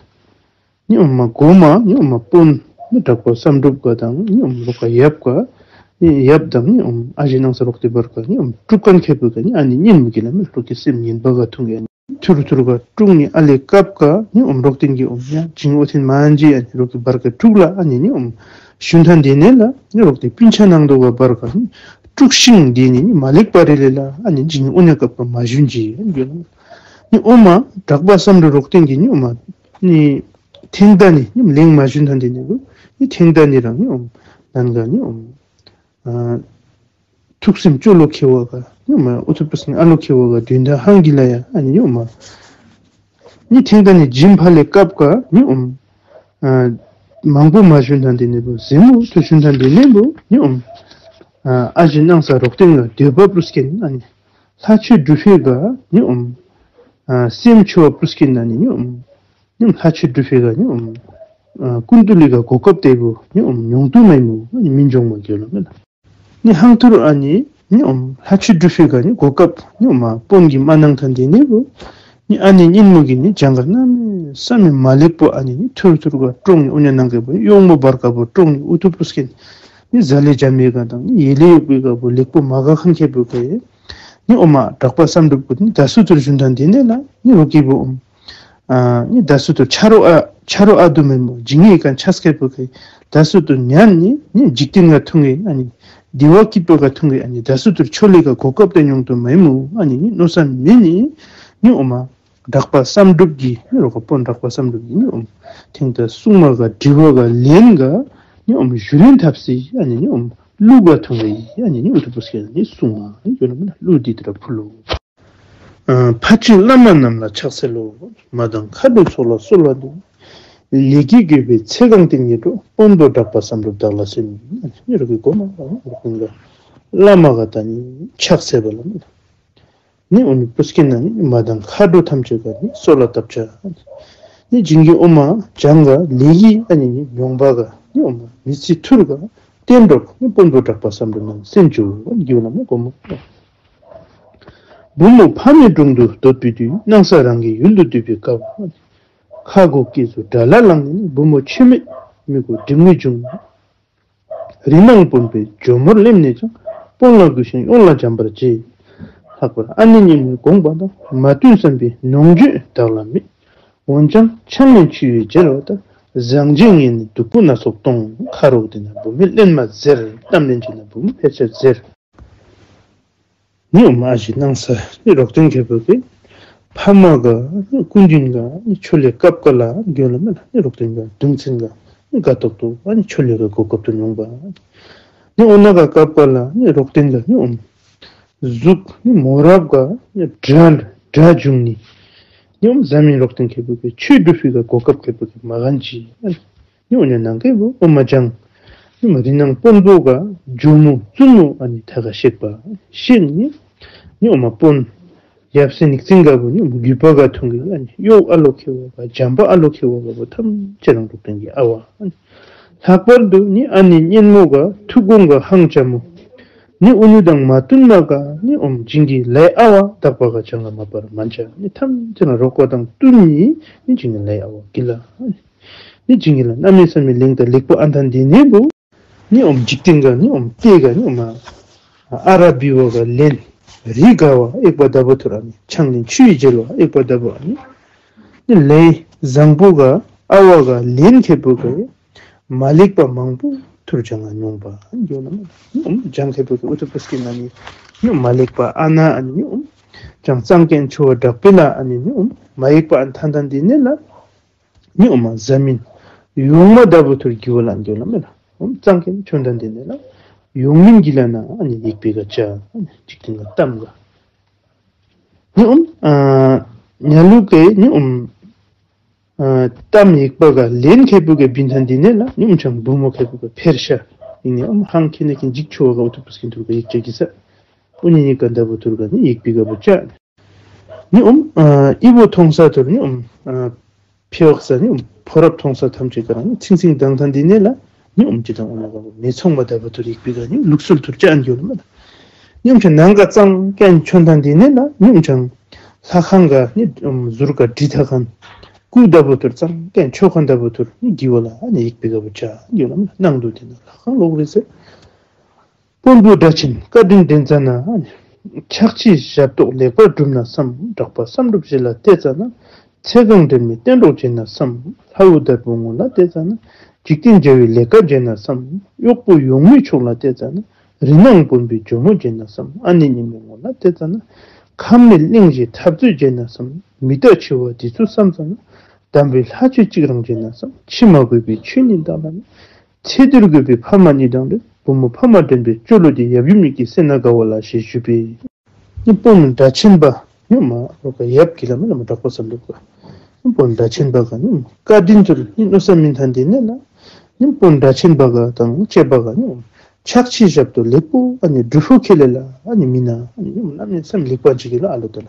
ནི་ཨོམ་མ་གོ་མ་ནི་ཨོམ་མ་དཔོན་ནི་དྲག་པོ་བསམ་གྲུབ་ཀ་དང་ནི་ཨོམ་རོག་ཀ་ཡབ་ཀ་ནི་ཡབ་དང་ནི་ཨོམ་ཨ་ཞེ་སྣང་ས་རོག་སྟེན་པར་ཀ་ནི་ཨོམ་དཀྲུག་ཁན་ཁེ་པོ་ཀ་ནི་ཨ་ནེ་སྙིང་མུ་གི་ལ་མེན་རོག་གི་སེམས་ངན་པ་ག་ཐུང་གི་ཨ་ནེ་ཐུར་ཐུར་ག་དཀྲུག་ནི་ཨ་ལེ་སྐབས་ཀ་ནི་ཨོམ་རོག་སྟེན་གི་ཨོམ་ཡ་ཇིང་ཨོ་ཐེན་མ་ཨན་ཇི་ཨ་ནེ་རོག་གི་བར་ཀ་དཀྲུག་ལ་ཨ་ནེ་ནི་ཨོམ་ཞུན་ཐན་དེ་ནེ་ལ་ནི་རོག་སྟེན་སྤུན་ཆ་ནང་དོ་ག་བར་ཀ་ནི་དཀྲུག་ཤིང་དེ་ནི་ནི་མ་ལེགས་པ་རེ་ལེ་ལ་ཨ་ནེ་ཇིང་ཨོ་ཉ་སྐབས་ཀ་མ་ཞུན་ཇི་ཨ་ནེ་གྱོ་ལ་ནི་ཨོ་མ་དྲག་པ་བསམ་གྲུབ་རོག་སྟེན་གི་ནི་ཨོ་མ་ནི་ཐེང་ད་ནི་ནི་ལེང་མ་ཞུན་ཐན་དེ་ནེ་གུ་ནི་ཐེང་ད་ནི་རང་ནི་ཨོམ་ནན་ག་ནི་ཨོམ་ཨ་ཐུགས་སེམས་སྐྱོ་ལོ་ཁེ་བ་ག་ནི་མ་ཨུ་ཐུ་པུས་ནི་ཨ་ལོ་ཁེ་བ་ག་དུན་ད་ཧང་གི་ལ་ཡ་ཨ་ནི་ནི་ཨོ་མ་ནི་ཐེང་ད་ནི་ཇིམ་ཕ་ལེ་སྐབས་ཀ་ནི་ཨོམ་ཨ་མང་པོ་མ་ཞུན་ཐན་དེ་ནེ་བུ་ཟེ་མོ་ཐུ་ཞུན་ཐན་དེ་ནེ་བུ་ནི་ཨོམ་ཨ་ཨ་ཞེ་སྣང་ས་རོག་སྟེན་ག་འདོད་པ་པུས་ཀེན་ཨ་ནི་ལྷ་ཆོས་སྒྲུབ་ཕེ་ག་ནི་ཨོམ་ཨ་སེམས་ཆོས་པུས་ཀེན་ཨ་ནི་ནི་ཨོམ་ནི་ལྷ་ཆོས་སྒྲུབ་ཕེ་ག་ནི་ཨོམ་ཨ་ཀུན་ཏུ་ལི་ག་གོ་སྐབས་དེ་བུ་ནི་ཨོམ་ཉོང་ཏུ་མེན་མོ་ནི་མིན་འཇོང་མ་གྱོ་ལ་མེན་ལ། ནི་ཧང་ཐུར་ཨ་ནི་ནི་ཨོམ་ལྷ་ཆོས་སྒྲུབ་ཕེ་ག་ནི་གོ་སྐབས་ནི་ཨོམ་མ་དཔོན་གི་མ་གནང་ཐན་དེ་ནེ་བུ་ནི་ཨ་ནེ་སྙིང་མུ་གི་ནི་ཇང་ག་ན་མེ་ས་མེ་མ་ལེགས་པོ་ཨ་ནི་ནི་ཐུར་ཐུར་ག་དཀྲོག་ནི་ཨོ་ཉ་ནང་ག་བུ་ཡོང་མོ་བར་ཀ་བུ་དཀྲོག་ནི་ཨུ་ཐུ་པུས་ཀེན་ནི་ཟ་ལེ་ཇ་མེ་ག་དང་ནི་ཡེ་ལེ་ཡོག་པེ་ག་བུ་ལེགས་པོ་མ་ག་ཁན་ཁེ་བུ་ག་ཡེ་ནི་ཨོ་མ་དྲག་པ་བསམ་གྲུབ་གུ་ནི་ད་སུ་ཐུར་ཞུན་ཐན་དེ་ནེ་ལ་ནི་རོག་གི་བུ་ཨོམ་ཨ་ནི་ད་སུ་ཐུར་ཆ་རོ་ཨ་ཆ་རོ་ཨ་དུ་མེན་མོ་ཇིང་ངེ་ག་ཆས་ཁེ་པོ་ཁེ་ད་སུ་ཐུར་ཉན་ནི་ནི་འཇིག་རྟེན་ག་ཐུང་ངེ་ཨ་ནི་དེ་བ་སྐྱིད་པོ་ག་ཐུང་ངེ་ཨ་ནི་ད་སུ་ཐུར་ཆོ་ལེ་ག་གོ་སྐབས་ཏེ་ཉོང་ཏུ་མེན་མོ་ཨ་ནི་ནི་མནོ་ས་མེ་ནི་ནི་ཨོ་མ་དྲག་པ་བསམ་གྲུབ་ཀྱི་ནི་རོག་ག་དཔོན་དྲག་པ་བསམ་གྲུབ་ཀྱི་ནི་ཨོམ་ཐེང་ད་སྲུང་མ་ག་དྲི་བ་ག་ལན་ག་ནི་ཨོམ་ཞུ་ལེན་ཐབས་སི་ཨ་ནི་ནི་ཨོམ་གླུ་ག་ཐུང་ངེ་ཨ་ནི་ནི་ཨུ་ཐུ་པུས་ཀེན་ནི་གསུང་མ་ཨ་ནི་གྱོ་ལ་མེན་ལ་གླུ་དེ་ལྟར་ཕུལ་ལོ། ཨ་ཕ་ཆེན་བླ་མ་རྣམས་ལ་ཕྱག་འཚལ་ལོ། མ་དང་མཁའ་འགྲོའི་ཚོགས་ལ་གསོལ་བ་འདེབས། ལས་ཀྱི་རྒྱུད་པའི་ཚེ་གང་བསྟན་གྱི་འགྲོ། དཔོན་པོ་གྲགས་པ་བསམ་གྲུབ་བདག་ལ་གསོལ། ཨ་ནི་རོག་གི་གོ་མ་བླ་མ་ག་ད་ནི་ཕྱག་འཚལ་བ་ལ་མེན་ལ། ནི་ཨོ་ནི་པུས་ཀེན་ན་ནི་མ་དང་མཁའ་འགྲོ་ཐམས་ཅད་ག་ནི་གསོལ་བ་བཏབ་ཅ། ནི་ཇིང་གི་ཨོ་མ་ཇང་ག་ལས་ཀྱི་ཨ་ནི་ནི་མྱོང་བ་ག་ནི་ཨོ་མ་མི་ཚེ་ཐུར་ག་བསྟན་འགྲོ་ནི་དཔོན་པོ་གྲགས་པ་བསམ་གྲུབ་རྣམས་གསན་བཅུག་ཨ་ནི་གྱོ་ལ་མེན་གོ་མ། བུ་མོ་ཕ་མའི་དྲུང་དུ་སྡོད་པའི་དུས། སྣང་ས་རང་གི་ཡུལ་དུ་སྡོད་པའི་སྐབས། ཁ་སྒོ་སྐེ་ཚུ་དགྲ་ལ་བླངས་ནས་ནི། བུ་མོ་ཆོས་མེད་མི་གོ་སྒྲིབ་ངེས་བྱུང་། རི་ནང་དཔོན་པོའི་ཇོ་མོར་སླེབས་ནས་ཀྱང་། དཔོན་ལ་གུས་ཤིང་གཡོག་ལ་འཇམ་པར་བྱེད། ལྷག་པར་ཨ་ནེ་སྙིང་མའི་དགོངས་པ་དང་། མ་བསྟུན་བསམ་པའི་ནོངས་བརྗོད་བདག་ལ་མེད། འོན་ཀྱང་ཕྱག་ལེན་ཆུ་ཡིས་བརྗེ་བ་ལྟར། བཟང་སྤྱོད་ངན་ནི་སྡུག་པོ་སྣ་ཚོགས་གཏོང་། ཁ་རོག་དེ་ན་བུ་མོས་གླེན་མ་ཟེར། གཏམ་གླེན་ཅིག་ན་བུ་མོ་ཕལ་ཆེར་ཟེར། ནི་ཨོ་མ་ཨ་ཞེ་སྣང་ས་ནི་རོག་སྟེན་ཁེ་པོ་གི་ཕ་མ་ག་ནི་སྐུ་མདུན་ག་ནི་ཆོ་ལེ་སྐབས་ཀ་ལ་གྱོ་ལ་མེན་ལ། ནི་རོག་སྟེན་ག་གདུང་སེམས་ག་ནི་དགའ་ཏོག་ཏོ་ཨ་ནི་ཆོ་ལེ་ག་གོ་སྐབས་ཐུར་མྱོང་བ། ནི་ཨོ་ན་ག་སྐབས་ཀ་ལ་ནི་རོག་སྟེན་ག་ནི་ཨོ་མ་གཟུགས་ནི་མོ་རབ་ག་ནི་དགྲ་དགྲ་བྱུང་ནི། ནི་ཨོ་མ་བཟའ་མི་རོག་སྟེན་ཁེ་པོ་གི་ཆོས་སྒྲུབ་ཕི་ག་གོ་སྐབས་ཁེ་པོ་གི་མ་གན་ཅི། ནི་ཨོ་ཉ་ནང་གི་བུ་ཨོ་མ་ཇང་ནི་མ་རི་ནང་དཔོན་པོ་ག་ཇོ་མོ་བཙུན་མོ་ཨ་ནི་ཐ་ག་གཤེགས་པ་ཤེས་ནི། ནི་ཨོ་མ་དཔོན་ཡབ་སྲས་ནིག་ཙིང་ག་བུ་ནི་རྒྱུད་པ་ག་ཐུང་གི་ཨ་ནི་གཡོག་ཨ་ལོ་ཁེ་བ་ག་འཇམ་པ་ཨ་ལོ་ཁེ་བ་ག་བུ་ཐམས་ཅད་རང་རོག་སྟེན་གི་ཨ་བ། ལྷག་པར་དུ་ནི་ཨ་ནེ་གཉེན་མོ་ག་ཐུགས་དགོངས་ག་ཧང་ཅ་མོ། ནི་ཨུ་ནུ་དང་མ་བསྟུན་མ་ག་ནི་ཨོ་མ་ཇིང་གི་ལའི་ཨ་བ་དག་པ་ག་ཅང་ག་མ་པར་མན་ཅ་ནི་ཐམས་ཅད་རང་རོག་པ་དང་བསྟུན་ནི་ནི་ཇིང་གི་ལའི་ཨ་བ་གི་ལ། ནི་ཇིང་གི་ལ་གནམ་མེད་ས་མེད་ལེང་ཏ་ལེགས་པོ་ཨན་ཐན་དེ་ནེ་བུ། ནི་ཨོ་མ་འཇིག་རྟེན་ག་ནི་ཨོ་མ་ཏེ་ག་ནི་ཨོ་མ་ཨ་ར་བི་བ་ག་ལེན་རི་ག་བ་ཨེག་པ་ད་བུ་ཐུར་ཨ་ནི་ཕྱག་ལེན་ཆུ་ཡིས་བརྗེ་བ་ཨེག་པ་ད་བུ་ཨ་ནི། ནི་ལའི་བཟང་པོ་ག་ཨ་བ་ག་ལེན་ཁེ་པོ་ག་མ་ལེགས་པ་མང་པོ་ཐུར་ཇང་ག་མྱོང་བ་གྱོ་ལ་མེན་ལ། ནི་ཨོ་མ་ཇང་ཁེ་པོ་གི་ཨུ་ཐུ་པུས་ཀེན་ན་ནི་ནི་ཨོ་མ་མ་ལེགས་པ་ཨ་ན་ཨ་ནི་ནི་ཨོ་མ་ཇང་གཙང་རྒྱན་ཆུ་བ་དྲག་པེ་ལ་ཨ་ནི་ནི་ཨོ་མ་མ་ཡེག་པ་ཨན་ཐན་ཐན་དེ་ནེ་ལ། ནི་ཨོ་མ་བཟའ་མི་ཡོང་མ་ད་བུ་ཐུར་གྱོ་ལ་གྱོ་ལ་མེན་ལ། ཨོ་མ་གཙང་རྒྱན་ཆུ་ཐན་དེ་ནེ་ལ། ཡོངས་མིན་གྱི་ལ་ན་ཨ་ནི་ཡིག་པའི་ག་བྱ། འཇིག་རྟེན་ག་གཏམ་ག། ནི་ཨོམ་ཨ་ཉ་ལུག་གི་ནི་ཨོམ་ཨ་གཏམ་ཡིག་པ་ག་ལན་ཁེ་པུ་གི་བིན་ཐན་དི་ནི་ལ་ནི་ཨོམ་ཆང་བུ་མོ་ཁེ་པུ་གི་ཕེར་ཤ། ཡིན་ནི་ཨོམ་ཧང་ཁེ་ནི་ཁེན་འཇིག་ཆུ་བ་ག་ཨུ་ཐུ་པུས་ཁེན་ཐུར་ག་ཡིག་བྱ་གི་ས། ཨུ་ནི་ནི་ག་འདབ་བུ་ཐུར་ག་ནི་ཡིག་པའི་ག་བུ་བྱ། ནི་ཨོམ་ཨ་ཨི་བོ་ཐོང་ས་ཐུར་ནི་ཨོམ་ཨ་ཕེ་ཝག་ས་ནི་ཨོམ་ཕོ་རབ་ཐོང་ས་ཐམས་ཅད་ག་ར་ནི་ཚིང་ཚིང་དང་ཐན་དི་ནི་ལ་ནི་ཨོམ་ཅི་དང་ཨོ་ན་ག་བུ་མེ་ཚོང་པ་འདབ་བུ་ཐུར་ཡིག་པའི་ག་ནི་ལུགས་སྲོལ་ཐུར་བྱ་ཨན་གྱོ་ལ་མ་ལ། ནི་ཨོམ་ཆང་ནང་ག་གཙང་ཀན་ཆོན་ཐན་དི་ནི་ལ་ནི་ཨོམ་ཆང་ལྷ་ཁང་ག་ནི་ཨོམ་ཟུར་ག་དྲི་ཐ་ཁན་ཀུ་འདབ་བུ་ཐུར་གཙང་ཀན་ཆོ་ཁན་འདབ་བུ་ཐུར་ནི་གི་བོ་ལ་ནི་ཡིག་པའི་ག་བུ་བྱ་ཨན་གྱོ་ལ་མ་ལ། ནང་དུ་དེ་ན་ལྷ་ཁང་ལོག་རེ་ཟེར། དཔོན་པོ་སྒྲ་ཆེན་བཀའ་དྲིན་དྲན་ཙ་ན། ཕྱག་ཕྱིའི་ཞབས་ཏོག་ལེགས་པར་བསྒྲུབས་ན་བསམ། གྲགས་པ་བསམ་གྲུབ་ཞལ་ལ་གཏད་ཙ་ན། ཚེ་གང་དྲན་མེད་བསྟན་གྲོགས་བྱེད་ན་བསམ། ལྷ་བུ་དར་པོ་ངོ་ལ་གཏད་ཙ་ན། འཇིག་རྟེན་བྱ་བའི་ལས་ཀ་བྱེད་ན་བསམ། གཡོག་པོ་ཡོང་མི་ཕྱོགས་ལ་གཏད་ཙ་ན། རི་ནང་དཔོན་པོའི་ཇོ་མོ་བྱེད་ན་བསམ། ཨ་ནེ་ཉི་མའི་ངོ་ལ་གཏད་ཙ་ན། ཁམས་མེད་གླིང་བཞི་འཐབ་རྩོད་བྱེད་ན་བསམ། མི་རྟག་འཆི་བ་འདི་ཚུ་བསམ་ཙ་ན། དམ་པའི་ལྷ་ཆོས་གཅིག་རང་བྱེད་ན་བསམ། འཆི་མ་དགོས་པའི་ཆོས་ཉིད་དང་ལ་ནི། ཚེ་འདིར་དགོས་པའི་ཕ་མ་གཉིས་དང་འབྲེལ། བུ་མོ་ཕ་མ་འདྲེན་པའི་སྤྱོད་ལུགས་འདི། ཡབ་ཡུམ་གཉིས་ཀྱི་སེར་སྣ་དགའ་བ་ལ་ཞེས་ཞུས་པས། ནི་དཔོན་སྒྲ་ཆེན་པ་ནི་མ་རོགས་ཡབ་ཀྱི་ལ་མ་ལ་མ་གྲགས་པ་བསམ་གྲུབ་ག་ནི་དཔོན་སྒྲ་ཆེན་པ་ག་ནི་བཀའ་དྲིན་ཚུར་ནི་མནོ་བསམ་མིན་ཐན་དི་ནི་ལ་ནི་དཔོན་སྒྲ་ཆེན་པ་ག་དང་བཅས་པ་ག་ནི་ཕྱག་ཕྱི་ཞབས་ཏོག་ལེགས་པོ་ཨ་ནི་སྒྲུབ་ཕུག་ཁེ་ལེ་ལ་ཨ་ནི་མི་ན་ཨ་ནི་ནམ་ནི་སེམས་ལེགས་པ་ཅིག་གི་ལ་ཨ་ལོ་ཏོ་ལ་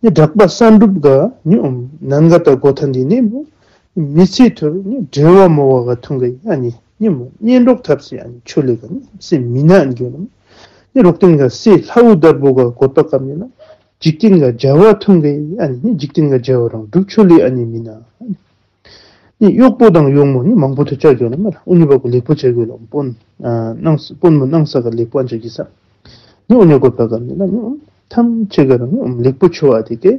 ནི་གྲགས་པ་བསམ་གྲུབ་ག་ནི་ཨོམ་ནན་ག་ད་གོ་ཐན་དི་ནི་བུ་མི་ཚེ་ཐུར་ནི་འབྲེལ་བ་མོ་བ་ག་ཐུང་གི་ཨ་ནི་ནི་མོ་གཉེན་གྲོགས་ཐབས་སི་ཨ་ནི་ཆོ་ལེ་ག་ནི་སེམས་མི་ན་ཨ་ནི་གྱོ་ལ་ནི་རོགས་ཏེན་ག་སེ་ལྷ་བུ་དར་པོ་ག་གོ་ཏོ་ཀམ་ནི་ལ་འཇིག་རྟེན་ག་བྱ་བ་ཐུང་གི་ཨ་ནི་ནི་འཇིག་རྟེན་ག་བྱ་བ་རང་སྒྲུབ་ཆོ་ལེ་ཨ་ནི་མི་ན་ཨ་ནི། ནི་གཡོག་པོ་དང་གཡོག་མོ་ནི་མང་པོ་ཐུ་ཆ་གྱོ་ལ་མ་ལ། ཨུ་ནི་བ་གུ་ལེགས་པོ་ཆ་གྱོ་ལ་དཔོན་ཨ་ནང་ས་དཔོན་མོ་ནང་ས་ག་ལེགས་པོ་ཨན་ཆ་གི་ས། ནི་ཨུ་ནི་གོ་ཏོ་ཀམ་ནི་ལ་ནི་ཨོམ་ཐམས་ཅད་ག་ར་ནི་ཨོམ་ལེགས་པོ་ཆོ་བ་དེ་གི་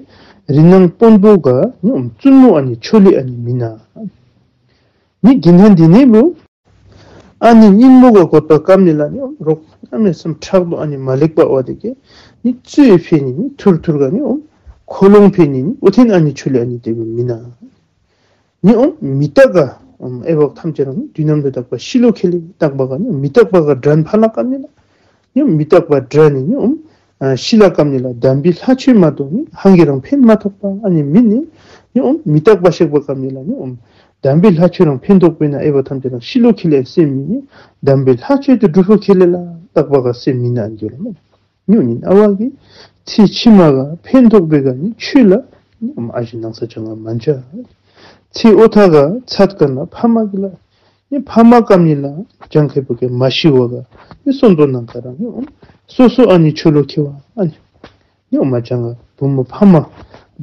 རི་ནང་དཔོན་པོ་ག་ནི་ཨོམ་བཙུན་མོ་ཨ་ནི་ཆོ་ལེ་ཨ་ནི་མི་ན། ནི་གིན་ཧན་དི་ནི་བུ་ཨ་ནི་ཉིན་མོ་ག་གོ་ཏོ་ཀམ་ནི་ལ་ནི་ཨོམ་རོགས་ཨ་མེ་སམ་ཁྲག་དོ་ཨ་ནི་མ་ལེགས་པ་བ་དེ་གི་ནི་ཙུའི་ཕེ་ནི་ནི་ཐུར་ཐུར་ག་ནི་ཨོམ་ཁོ་ལོང་ཕེ་ནི་ནི་ཨུ་ཐེན་ཨ་ནི་ཆོ་ལེ་ཨ་ནི་དེ་བུ་མི་ན། ནི་ཨོམ་མི་རྟག་ག་ཨོམ་ཨེ་བག་ཐམས་ཅད་རང་ནི་དུས་ནམ་དུ་རྟག་པ་ཤི་ལོ་ཁེ་ལེ་རྟག་པ་ག་ནི་མི་རྟག་པ་ག་དྲན་ཕ་ལ་ཀམ་ནི་ལ། ནི་ཨོམ་མི་རྟག་པ་དྲན་ནི་ནི་ཨོམ་ཨ་ཤི་ལ་ཀམ་ནི་ལ་དམ་པའི་ལྷ་ཆོས་མ་གཏོགས་ནི་ཧང་གི་རང་ཕན་མ་ཐོགས་པ་ཨ་ནི་མི་ནི་ནི་ཨོམ་མི་རྟག་པ་ཤེག་པ་ཀམ་ནི་ལ་ནི་ཨོམ་དམ་པའི་ལྷ་ཆོས་རང་ཕན་ཐོགས་པས་ན་ཨེ་བག་ཐམས་ཅད་རང་ཤི་ལོ་ཁེ་ལེ་སེམས་མི་ནི་དམ་པའི་ལྷ་ཆོས་དུ་སྒྲུབ་ཕོ་ཁེ་ལེ་ལ་རྟག་པ་ག་སེམས་མི་ན་ཨན་གྱོ་ལ་མ་ལ། ཉུ་ཉིན་ཨ་བ་གི་ཚེ་ཕྱི་མ་ག་ཕན་ཐོགས་པའི་ག་ནི་ཆོས་ལ་ཨ་ཞེ་ནང་ས་ཅང་ག་མན་ཆ། ཚེ་ཨོ་ཐ་ག་ཚད་ཀ་ན་ཕ་མ་གི་ལ་ནི་ཕ་མ་ཀམ་ནི་ལ་ཅང་ཁེ་པུ་གི་མ་ཤི་བ་ག་ནི་སོན་པོ་ནང་ག་ར་ནི་ཨོམ་སོ་སོ་ཨ་ནི་ཆོ་ལོ་ཁེ་བ་ཨ་ནི་ནི་ཨོ་མ་ཅང་ག་བུ་མོ་ཕ་མ་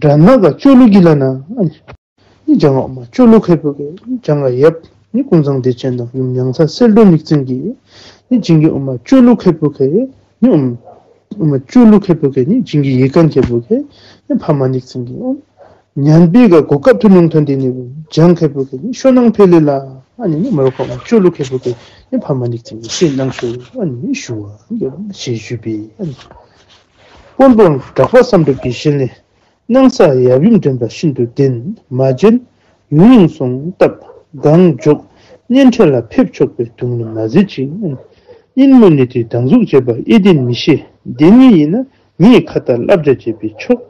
དྲན་མ་ག་ཆོ་ལོ་གི་ལ་ན་ཨ་ནི། ནི་ཅང་ཨོ་མ་ཅོ་ལུ་ཁེ་པུ་ཁེ་ཅང་ཨ་ཡབ་ནི་ཀུན་བཟང་བདེ་ཆེན་དང་ཡུམ་མྱང་ཚ་གསལ་སྒྲོན་ཉིག་ཙིང་གི་ནི་ཅིང་གི་ཨོ་མ་ཅོ་ལུ་ཁེ་པུ་ཁེ་ནི་ཨོ་མ་ཨོ་མ་ཅོ་ལུ་ཁེ་པུ་ཁེ་ནི་ཅིང་གི་ཡེ་ཀན་ཁེ་པུ་ཁེ་ནི་ཕ་མ་ཉིག་ཙིང་གི་ཨོ་ཉན་པེ་ག་གོ་སྐབས་ཐུ་ནོང་ཐོན་ཏེ་ནི་བུ་ཅང་ཁེ་པུ་ཁེ་ནི་ཤོ་ནང་ཕེ་ལེ་ལ་ཨ་ནི་ནི་མ་རོ་ཁ་ཨོ་མ་ཅོ་ལུ་ཁེ་པུ་ཁེ་ནི་ཕ་མ་ཉིག་ཙིང་གི་ཤེ་ནང་ཤོ་ཨ་ནི་ནི་ཞུ་བ་ཨ་ནི་ཞེས་ཞུས་པས། ཨ་ནི་དཔོན་པོ་གྲགས་པ་བསམ་གྲུབ་ཀྱི་ཞལ་ནས། སྣང་ས་ཡབ་ཡུམ་དྲན་པ་ཤིན་ཏུ་ལྡན། མ་མཇལ་ཡུན་རིང་སོང་སྟབས་གང་མགྱོགས། གཉེན་འཕྲད་ལ་ཕེབས་ཆོག་པའི་སྡུག་བསྔལ་མ་གཟིགས་ཤིག། སྙིང་མོ་ནི་དེ་སྡང་ཟུག་བྱེད་པ་ཨེ་བདེན་མི་ཤེས། བདེན་ནི་ཡིན་ན་ངེའི་ཁ་ཏ་བསླབ་བྱ་བྱེད་པས་ཆོག།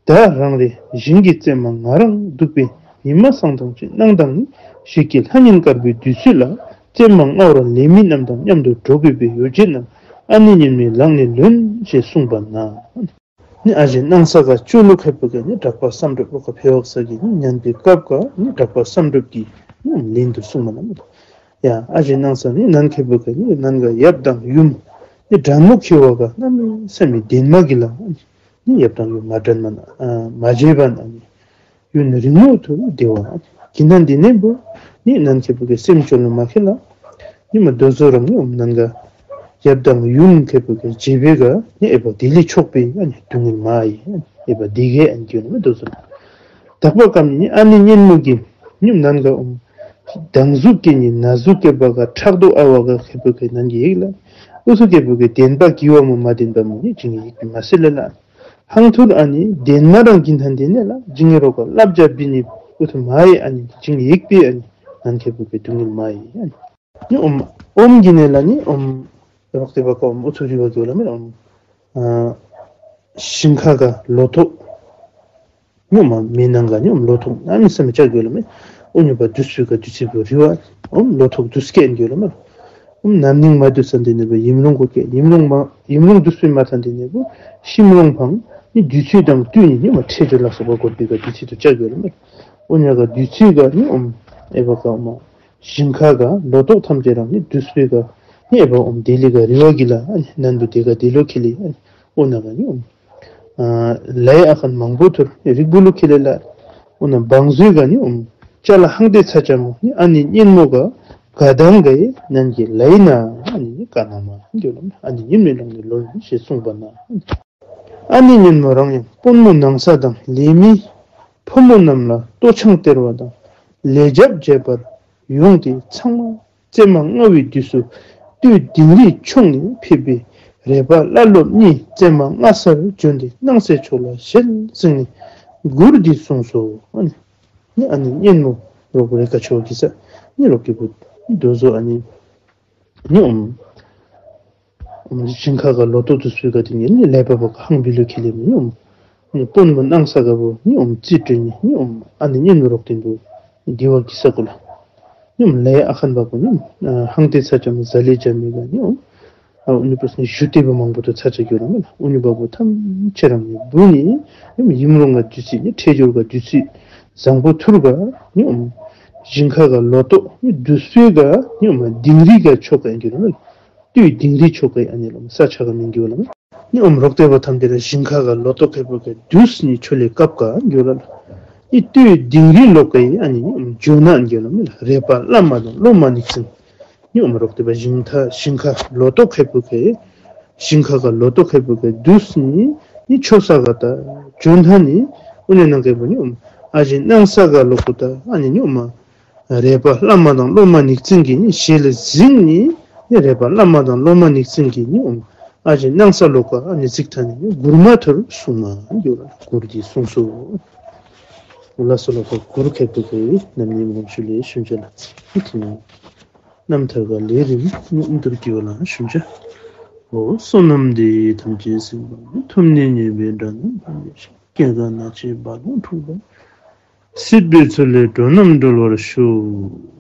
ད་རང་རེ་ཞིང་གི་རྩེ་མ་ང་རང་འདུག་པའི་ཉི་མ་སང་དང་ཅིག་གནང་དང་ནི་ཞིག་གི་ལྷ་ཉིན་དཀར་པོའི་དུས་ཚོད་ལ་རྩེ་མ་སྔ་བར་ལས་མི་རྣམས་དང་མཉམ་དུ་འགྲོ་དགོས་པའི་ཡོ་བྱད་རྣམས་ཨ་ནེ་ཉིན་མའི་ལག་ནས་ལོན་ཞེས་གསུངས་པ་ན། ནི་ཨ་ཞེ་སྣང་ས་ག་ཅོ་ལུ་ཁེ་པུ་ཁེ་ནི་གྲགས་པ་བསམ་གྲུབ་ལོ་ཁ་ཕེ་བག་ས་གི་ནི་ཉན་པེ་སྐབས་ག་ནི་གྲགས་པ་བསམ་གྲུབ་ཀྱི་ནི་ལན་དུ་གསུངས་མ་ན་མ་ད། ཡ་ཨ་ཞེ་སྣང་ས་ནི་ནན་ཁེ་པུ་ཁེ་ནི་ནན་ག་ཡབ་དང་ཡུམ་ནི་དྲན་མོ་ཁེ་བ་ག་གནམ་མེད་ས་མེད་བདེན་མ་གི་ལ་ནི་ཡབ་དང་ཡུམ་མ་དྲན་མ་ན་མ་མཇལ་བ་ན་ནི། ཡུན་རིང་མོ་ཐུ་བདེ་བ། གི་ན་འདི་ནེ་བུ་ནི་ནན་ཁེ་པུ་ཁེ་སེམས་ཅོ་ལུ་མ་ཁེ་ལ། ནི་མ་དོ་ཟོ་རང་ནི་ཨོམ་ནན་ག་ཡབ་དང་ཡུམ་ཁེ་པུ་ཁེ་མཇལ་བེ་ག་ནི་ཨེ་བ་དི་ལི་ཆོག་པེ་ཨ་ནི་སྡུག་བསྔལ་མ་ཡི་ཨེ་བ་དི་གེ་ཨན་གྱོ་ནི་མ་དོ་ཟོ་རང་། དག་པ་ཀམ་ནི་ཨ་ནེ་ཉིན་མོ་གི་ནི་ནན་ག་ཨོམ་སྡང་ཟུག་གི་ནི་ན་ཟུག་ཁེ་བ་ག་ཁྲག་དོ་ཨ་བ་ག་ཁེ་པུ་ཁེ་ནན་གི་ཡིག་ལ། ཨུ་ཚུ་ཁེ་པུ་ཁེ་བདེན་པ་གི་བ་མོ་མ་བདེན་པ་མོ་ནི་ཅིང་གི་ཡིག་པི་མ་སེ་ལ་ལ། ཧང་ཐུར་ཨ་ནི་བདེན་མ་རང་གིན་ཐན་དེ་ནེ་ལ་ཇིང་ངེ་རོ་ཀ་བསླབ་བྱ་བི་ནི་ཨུ་ཐུ་མ་ཡེ་ཨ་ནི་ཇིང་ངེ་ཡེག་པི་ཨ་ནི་ནན་ཁེ་པུ་ཁེ་སྡུག་བསྔལ་མ་ཡེ་ཨ་ནི། ནི་ཨོམ་ཨོམ་གི་ནེ་ལ་ནི་ཨོམ་ རོག་ཏེ་བ་ཀ་ཨོམ་ཨུ་ཚུ་རི་བ་གི་ཝ་ལ་མེ་ཨོམ་ཨ་ཞིང་ཁ་ག་ལོ་ཏོག་ཉོ་མ་མེ་ནང་ག་ཉོ་ལོ་ཏོག་ཨ་ནི་ས་མེ་ཅ་གི་ཝ་ལ་མེ། ཨོ་ཉོ་བ་དུས་ཚོད་ག་དུས་ཚོད་བུ་རི་བ་ཨོམ་ལོ་ཏོག་དུས་སྐྱེན་གི་ཝ་ལ་མེ། ཨོམ་ནམ་ནིང་མ་དུས་ས་འདི་ནེ་བུ་ཡིམ་ལོང་གོ་ཀེ་ཡིམ་ལོང་མ་ཡིམ་ལོང་དུས་སུ་མ་ཐང་འདི་ནེ་བུ་ཤིམ་ལོང་ཕང་ནི་དུས་ཚོད་དང་བསྟུན་ནི་ཉོ་མ་ཁྲེ་ཇོ་ལ་སོགས་པ་གོ་བི་ག་དུས་ཚོད་དུ་ཅ་གི་ཝ་ལ་མེ། ཨོ་ཉོ་ག་དུས་ཚོད་ག་ཉོ་ཨོམ་ཨེ་བ་ཀ་ཨོམ་ཞིང་ཁ་ག་ལོ་ཏོག་ཐམས་ཅད་རང་ནི་དུས་སྤོས་ག་ནི་ཨེ་བ་ཨོམ་དེ་ལི་ག་རི་བ་གི་ལ་ཨ་ནི་ནན་དུ་དེ་ག་དེ་ལོ་ཁེ་ལེ་ཨ་ནི་ཨོ་ན་ག་ནི་ཨོམ་ཨ་ལའི་ཨ་ཁན་མང་པོ་ཐུར་རིག་བུ་ལུ་ཁེ་ལེ་ལ། ཨོ་ན་བང་མཛོད་ག་ནི་ཨོམ་ཅ་ལ་ཧང་ཏེ་ཚ་ཅ་མོ་ནི་ཨ་ནི་ཉིན་མོ་ག་ག་དང་ག་ནན་གི་ལའི་ན་ཨ་ནི་ཀ་ན་མ་གི་ལོ་ཨ་ནི་ཉིན་མེ་ལོང་ནི་ལོ་ཞེས་གསུངས་པ་ན། ཨ་ནི་ཉིན་མོ་རང་ཡང་དཔོན་མོ་ནང་ས་དང་ལས་མི་ཕོ་མོ་རྣམས་ལ་ལྟོ་ཆང་སྟེར་བ་དང་ལས་རྒྱབ་བྱེད་པར་ཡོང་སྟེ་ཚང་མ་ཙེ་མ་ལྔ་བའི་དུས་སུ་སྟོད་དིང་རི་ཕྱོགས་ནས་ཕེབས་པའི་རས་པ་བླ་སློབ་གཉིས་ཙེ་མ་སྔ་སར་བྱོན་ཏེ་སྣང་གསལ་ཕྱོགས་ལ་ཞལ་གཟིགས་ནས་མགུར་འདི་གསུངས་སོ། ཨ་ནི་ཨ་ནི་ཉིན་མོ་རོག་རེ་ཀ་ཆོ་གི་ས་ནི་རོག་གི་བུ་དོ་བཟོ་ཨ་ནི་ཉོམ། ཞིང་ཁ་ག་ལོ་ཏོག་དུས་སྤོས་ག་དེ་ཉིན་ནི་ལེ་པ་བ་ག་ཧང་བི་ལུ་ཁེ་ལེ་མི་ཉོམ། ནི་དཔོན་མོ་ནང་ས་ག་བུ་ཉོམ་རྩིས་སྤྲོད་ནི་ཉོམ། ཨ་ནི་ཉིན་རོག་དེ་བུ་དེ་བ་གི་ས་གུ་ལ་ཉོམ་ལེ་ཨ་ཁན་བ་གུ་ཉོམ་ཧང་ཏེ་ཚ་ཅམ་ཟ་ལེ་ཇ་མི་ག་ཉོམ། ཨ་ཨུ་ནི་པ་སི་ནི་ཞུ་ཏེ་བ་མང་པོ་དུ་ཚ་ཅ་གྱུར་ར་མེ་ལ། ཨུ་ནི་བ་བུ་ཐམས་ཅད་རང་ཉོམ་བུ་ནི་ཉོམ་ཡིམ་རོང་ག་དུས་ཚིགས་ནི་ཁྲེ་ཇོར་ག་དུས་ཚིགས་བཟང་པོ་ཐུར་ག་ཉོམ། ཞིང་ཁ་ག་ལོ་ཏོག་ནི་དུས་སྤོས་ག་ཉོམ་དིང་རི་ག་ཆོ་ག་ཨིན་གྱུར་ར་མེ་ལ། སྟོད་དིང་རི་ཆོ་ག་ཨ་ནི་ལོ་ས་ཆ་ག་མིན་གྱི་ཝ་ལ་མེ། ཉོམ་རོག་ཏེ་བ་ཐམས་ཅད་ར་ཞིང་ཁ་ག་ལོ་ཏོག་ཁེ་པོ་ག་དུས་ནི་ཆོ་ལེ་སྐབས་ག་གྱུར་ར་ལ། ནི་སྟོད་དིང་རི་ལོ་ག་ཨ་ནི་ཉོམ་ཇོ་ན་ཨིན་གྱུར་ར་མེ་ལ། རས་པ་བླ་མ་དང་སློབ་མ་ནི་ཚིང་ཉོམ་རོག་ཏེ་བ་ཞིང་ཁ་ཞིང་ཁ་ལོ་ཏོག་ཁེ་པོ་ག་ཞིང་ཁ་ག་ལོ་ཏོག་ཁེ་པོ་ག་དུས་ནི་ནི་ཆོ་ས་ག་ད་ཇོ་ན་ནི་ཨུ་ནེ་ནང་ཁེ་པོ་ཉོམ་ཨ་ཞིང་ནང་ས་ག་ལོ་གུ་ད་ཨ་ནི་ཉོམ་མ་རས་པ་བླ་མ་དང་སློབ་མ་ནི་ཚིང་གི་ནི་ཞལ་ལ་གཟིགས་ནི་ནི་རས་པ་བླ་མ་དང་སློབ་མ་ནི་ཚིང་གི་ནི་ཨོམ་ཨ་ཞིང་ནང་ས་ལོ་ག་ཨ་ནི་གཟིགས་ཐ་ནི་མགུར་མ་ཐུར་གསུངས་མ་གྱུར་ར་མགུར་འདི་གསུངས་སོ། ལ་སོ་ལོ་ག་མགུར་ཁེ་པོ་ག་ནམ་ཉིན་མོ་ཤུ་ལེ་ཤུན་ཅ་ལ་ཐི་ན། རྣམ་ཐར་ག་ལས་རིམ་ཉིན་དུར་གྱི་ཝ་ལ་ཤུན་ཅ། འོ་བསོད་ནམས་འདི་ཡིས་ཐམས་ཅད་གཟིགས་པ་ཉིད། ཐོབ་ནས་ཉེས་པའི་དགྲ་རྣམས་ཕམ་བྱས་ཤིང་། སྐྱེ་རྒ་ན་འཆིའི་རྦ་ཀློང་འཁྲུགས་པ་ཡི། སྲིད་པའི་མཚོ་ལས་འགྲོ་རྣམས་སྒྲོལ་བར་ཤོག།